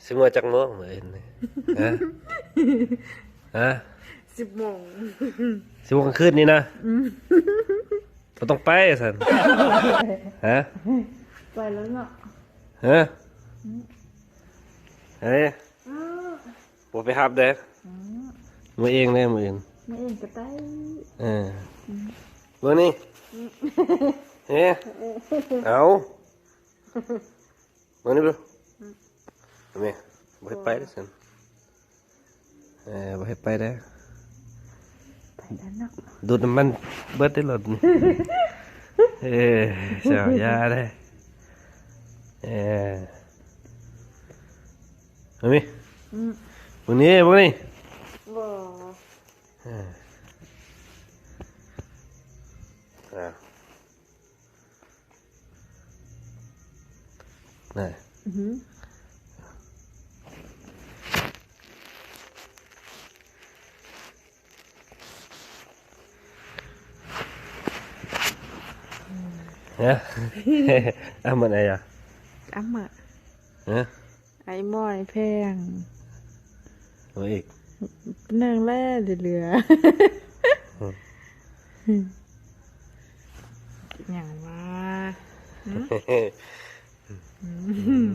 ຊິເມືອຈັກໂມງມື້ອື່ນນີ້? ຮະ? ຮະ? ສິບໂມງ ສິບໂມງກາງຄືນນີ້ນະ? ອືມ ບໍ່ຕ້ອງໄປຊັ້ນ. ຮະ? ໄປແລ້ວເນາະ. ຮະ? ອືມ ເອີ ເອີ ບໍ່ໄປຮັບເດ້. ອືມ ເມືອເອງເດ້ມື້ອື່ນ. ເມືອເອງກໍໄດ້. ເອີ ອືມ ເບິ່ງນີ້. ອືມ ເອີ ເອົາ ເບິ່ງນີ້ດູ. ອືມ ແມ່ ບໍ່ໃຫ້ໄປເດ້ຊັ້ນ. ເອີ ບໍ່ໃຫ້ໄປເດ້. ໄປແລ້ວເນາະ. ດູດນ້ຳມັນເບິດເດ້ລົດນີ້. ເອີ ເຈົ້າຢ່າເດ້. ເອີ ເບິ່ງນີ້. ອືມ ເບິ່ງນີ້ ເບິ່ງນີ້. ບໍ່ ເອີ ອ່າ ນະ ອືຮຶ ຮະ? ອາມາໄອອະ ອາມາ ຮະ? ໄອໝອຍແພງ ເອົາອີກ ໜຶ່ງແລ້ວເຫຼືອ. ຫຍັງວະ? ຫືມ? ອືມ